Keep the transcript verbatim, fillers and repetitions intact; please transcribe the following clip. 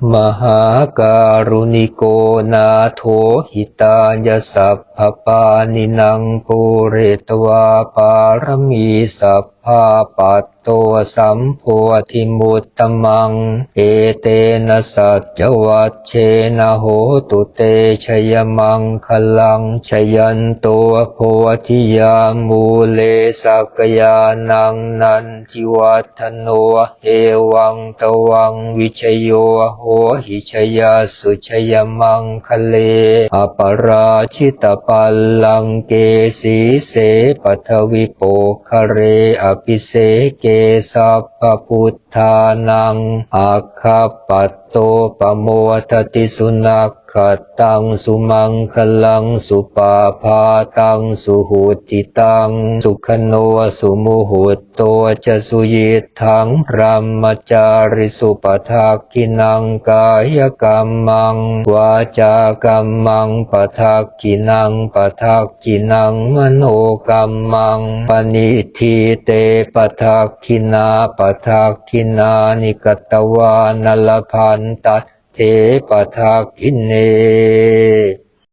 Mahākāruṇiko nātho hitāya sabbapāṇinaṃ pūretvā pāramī sabbā patto sambodhimuttamaṃ. Etena saccavajjena hotu te jayamaṅgalaṃ. Jayanto bodhiyā mūle sakyānaṃ nandivaḍ ḍhano evaṃ tvaṃ vijayo hohi jayassu jayamaṅgale. Aparājitapallaṅke sīse paṭhavipokkhare abhiseke sabbabuddhānaṃ aggappatto pamodati. Sunakkhattaṃ sumaṅgalaṃ supabhātaṃ suhuṭṭhitaṃ sukhaṇo sumuhutto ca suyiṭṭhaṃ brahmacārisu. Padakkhiṇaṃ kāyakammaṃ vācākammaṃ padakkhiṇaṃ padakkhiṇaṃ manokammaṃ paṇidhī te padakkhiṇā. Padakkhiṇāni katvāna labhantatthe padakkhiṇe.